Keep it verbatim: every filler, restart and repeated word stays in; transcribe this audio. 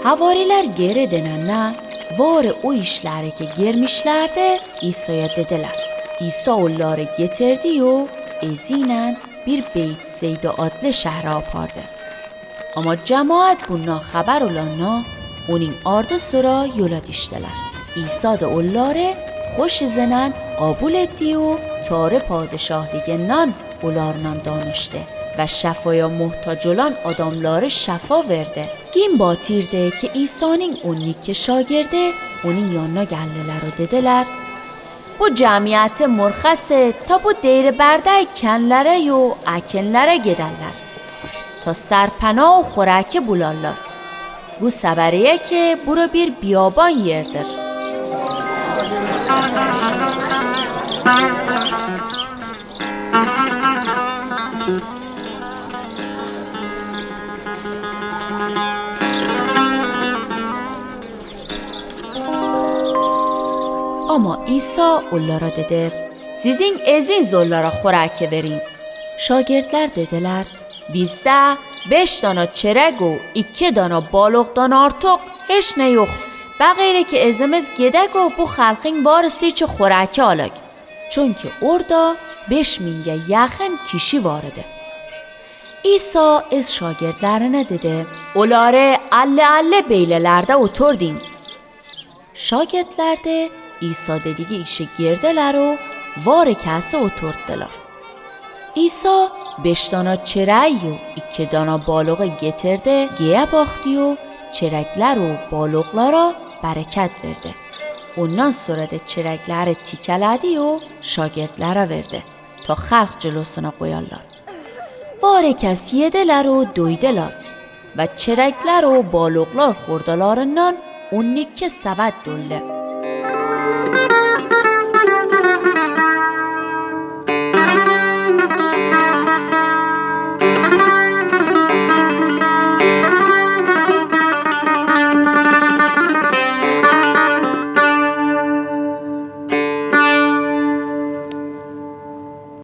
Havariler geri denennä, vori o işleri ki germişlerdi, İsaya dediler. İsa ollari geterdi o ezinän bir Beytseida adli şehre apardı. Ama cemaat bunnan haber olannä, onin ardı sıra yola dişdeler. İsa da ollari hoş izenän qabul etti o Tari padişahliginnän olarnan danışdı ve şefaya muhtac olan adamlari şefa verdi. Gin batirdi ki İsanin on ikki şagirdi onin yannına geldiler o dediler: Bu cemiyeti murhası ta bu deri berdäy kenlere yo ekinlere giderler. Ta serpena o huraki bularlar. Bu seberiye ki bura bir biyaban yerdir. Ama İsa ollara dedi: Sizin ezin zollara huraki verins. Şagirdler dediler: Bizde beş dana çerek o ikki dana balıqdan artıq hiç ne yok. Baqiyri ki ezimiz gidek o bu halqin varisi içi huraki alak. Çünki orda beş minge yaqın kişi var idi. İsa ez şagirdlerine dedi: Oları alli-alli beylelerde oturdins. Şagirdler de İsa dedigi işi girdiler o vari kesi oturttılar. İsa beş dana çereyi o ikki dana balığı getirdi, geye baktı o çerekler o balıqlara bereket verdi. Ondan sora de çerekleri tikeledi o şagirdlere verdi, ta halq cılosuna qoyallar. Vari kes yediler o doydılar. Ve çerekler o balıqlar hurdalarından on ikki sebet doldi.